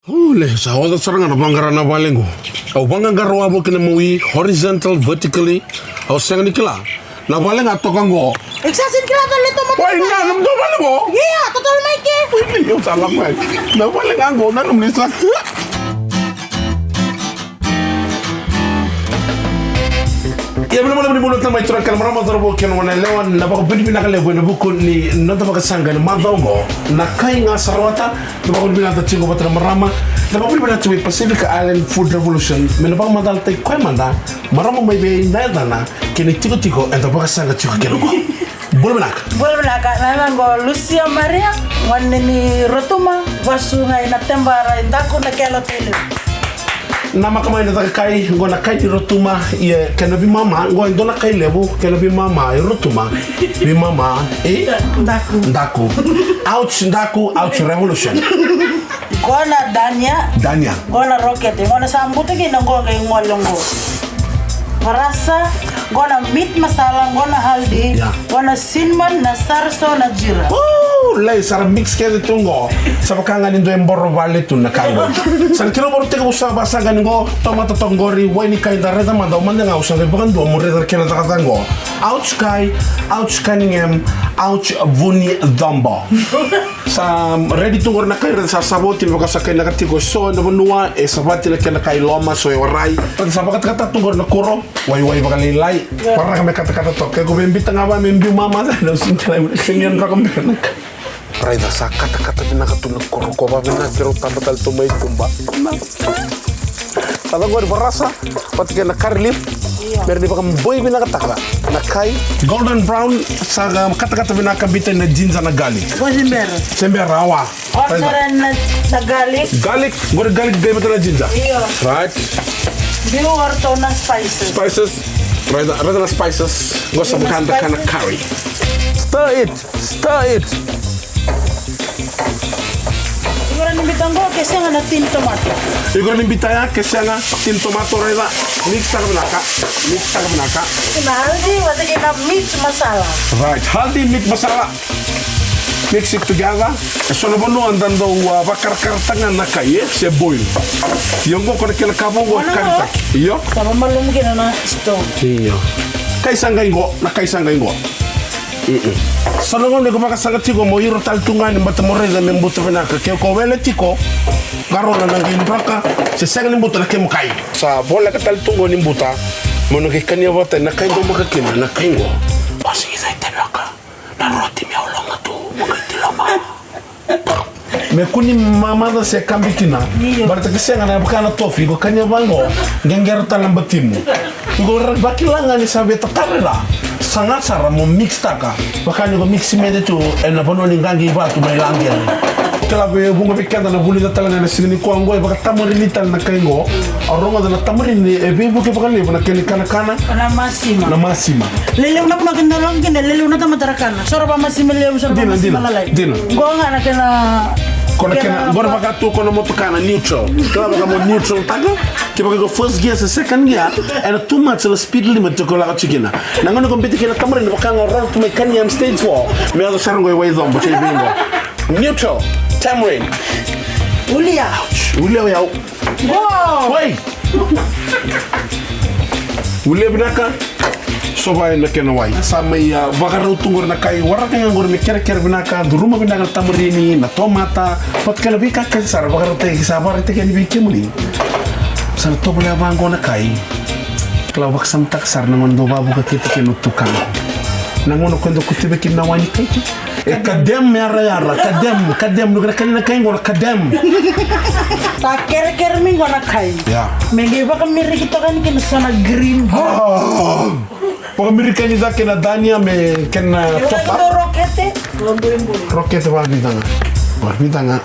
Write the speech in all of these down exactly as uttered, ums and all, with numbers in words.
Ole, sa oca sara ga na vaqara na vale qo. Au vaqaqara wavoki na mawi, horizontal, vertically. Au sega ni kila. Na vale ga toka qo. Exactly, kila vale toka. Wai, na, na, na vale qo. Ia, total mai ke. Wili, au sa lako mai. Na vale ga qo, na nomuni sa. Ia, vinaka, vinaka, vinaka, vinaka, turaga kei na marama, cauravou kei na goneyalewa, na vakavinavinaka levu ena vuku ni noda vakasaqa ena macawa oqo. Na kai ga sa rawata, na vakavinavinaka tiko vata na marama, na vakavinavinaka tiko vei Pacific Island Food Revolution, me na vakamacalataki koya mada, marama mai vei na yacana, kei na itikotiko eda vakasaqa tiko kina oqo. Bula vinaka. Bula vinaka, na yacaqu o Lucia Maria, gone ni Rotuma, vasu ga ina Tebara, i Daku, Naqele, Tailevu. Namaka mai na caka kai, qo na kai ni Rotuma, ia, kena veimama, qo e dua na kai levu, kena veimama, e Rotuma, veimama, e? Daku. Daku. Ouch, Daku, ouch, revolution. Qo na dania. Dania. Qo na rokete. Qo na sa buta kina qo qai gole qo. Varasa. Qo na meat masala. Qo na haldi. Ya. Qo na cinnamon, na sarso, na jira. Ooh, lai, sa ra mix kece tu qo. Sa vaka ga ni dua e boro vale tu na ka qo. Sa na kila boro tiko, au sa vakasaqa ni qo. Tomata toka qori, wai ni kai, da raica mada, au mada ga au sa qai vakadua mo raica na kena cakacaka qo. Ouch kai, ouch kanigem, ouch vuni cobo. Sa ready tu qori na kai, raica sa sava oti, me vaka sa kai naka tiko, so ena vanua e savati na kena kai loma, so e warai. Raica sa vakatakata tu qori na kuro, waiwai vakalailai. Waraka me katakata toka, ke ko vei bita ga va me biu mama, sa na sini tala, sini draka me naka. Raica sa katakata vinaka tu na kuro, ko va vinaka, ke rau taba tale tu mai tuba. Sa da qori varasa. Vata kei na curry leaf. Io. Me rawa ni vakaboi vinakataka na kai. Golden brown, sa katakata vinaka, biuta na ginger, na garlic. Qo se bera. Se bera, awa. Qo se bera na, na garlic. Garlic, qori garlic, biuta na ginger. Io. Right. Biu o ratou na spices. Spices. Raica, raica na spices. Qo sa vaka na curry. Stir it. Stir it. Iko rawa ni biuta qo ke sega na tin tomato. Iko rawa ni biuta ya ke sega tin tomato, raica. Mix taka vinaka. Mix taka vinaka. Na haldi vata kei na meat masala. Right, haldi, meat masala. Mix it together. E so na vanua da dau, uh, vakakarakarataka na kai, e? Se boil. Io, qo ko na kena ka vou qo, karitaki. Io. Sa vamalumu kina na stove. Io. Kai sa qai qo, na kai sa qai qo. Sa na gauna iko vakasaqa tiko mo iro tale tu ga ni bata mo raica me buta vinaka. Ke ko wele tiko, qarauna na qai draka, se sega ni buta na kemu kai. Sa voleka tale tu qo ni buta, mo na qai kania vata na kai, domaka kina na kai qo. Ko sigi sa itavi vaka na roti me ologa tu, mo qai tiloma. Me kua ni mamaca se kabi kina. Io. Baleta ke sega na vaka na tofi, ko kania vaqo, qeqera tale na batimu. Iko ra vakila ga ni sa via tatara. Saga sara mo mix taka. Vaka ni ko mix mede tu ena vanua ni qaqi vatu mai laqele. Kila vei vuqa vei keda na vulica tale ga ena siga nikua qo, e vakatamarini tale na kai qo. Au rogoca na tamarini e veivuke vakalevu na kena ikanakana. Na masima. Na masima. Lelevu na vanua keda lako kina, lelevu na tamata ra kana. So ra vamasima levu, so ra vamasima lalai. Dina, dina. Qo ga na kena, ko na kena, qo na vaka tu ko na motoka na neutral. Kila vaka mo neutral taka. Kevaka ko first gear se second gear, ena too much na speed limit ko lako tiko kina. Na gauna ko biuta kina tamarini, vaka ga o rau tu mai kania stage four. Me yaco sara qo e wai cobo, se i vei qo. Neutral, tamarind. Ulia. Ulia o yau. Wow. Wai. Ulia vinaka. Sova ena kena wai. Sa mai, a, vakarau tu qori na kai, waraka ga qori me kerekere vinaka, curuma vinaka na tamarini, na tomata, vata kei na veika kece sara, vakarautaki, sa vakarautaki yani vei kemuni. Sa na tovolea vaqo na kai. Kila, vakasamataka sara na gauna dau vakavuka kete kei na tukana. Na gauna ko dau kutuve kina na wai ni kai tu. E kadem yarayara, kadem, kadem, nuka na kani na kai qo na kadem. Sa kerekere mai qo na kai. Ya. Me qai vakamiriki toka yani kina so na green. Ah. Vakamiriki yani cake na dania me kena top up. Rokete. Rokete vakavica ga. Vakavica ga.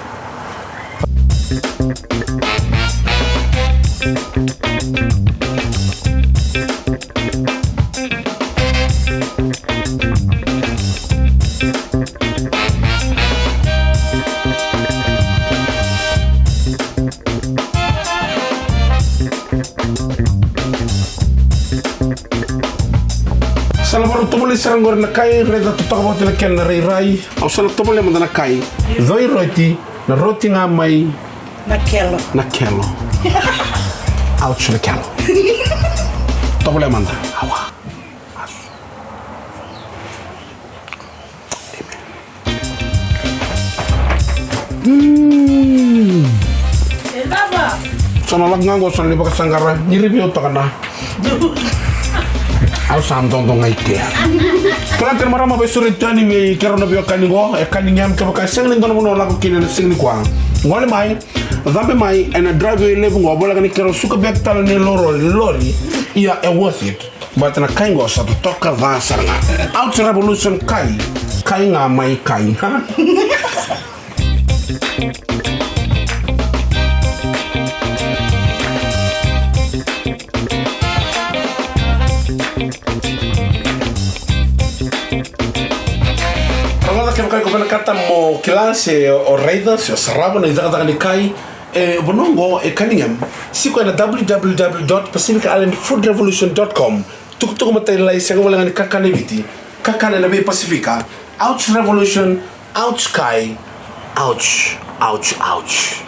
Sa na varau tovolei sara qori na kai, raica totoka vata na kena rairai. Au sa na tovolea mada na kai. Coi roti, na roti ga mai Na kelo. Na kelo. Ouch, na kelo. Tovolea mada. Awa. Mm. E cava? Sa na lako ga qo, sa na ni vakasaqara. Ni review taka na. Au sa dodo ga i kea. Turaga kei na marama, veisureti yani vei keirau na veiwekani qo e Cunningham. Kevaka e sega ni dua na vanua o lako kina ena siga nikua, gole mai, cabe mai ena driveway levu qo, voleka ni keirau suka beka tale na lori, lori. Ia e worth it. Baleta na kai qo sa totoka ca sara ga. Ouch Revolution kai, kai ga mai kai. Rogoca, kevaka iko vinakata mo kila se o raica se o sarava na icakacaka ni kai e vanua oqo e Cunningham, tiko ena w w w dot pacific island food revolution dot com. Tukutuku matailalai, sega walega ni kakana e Viti, kakana ena vei Pasifika. Ouch Revolution, ouch kai, ouch, ouch, ouch.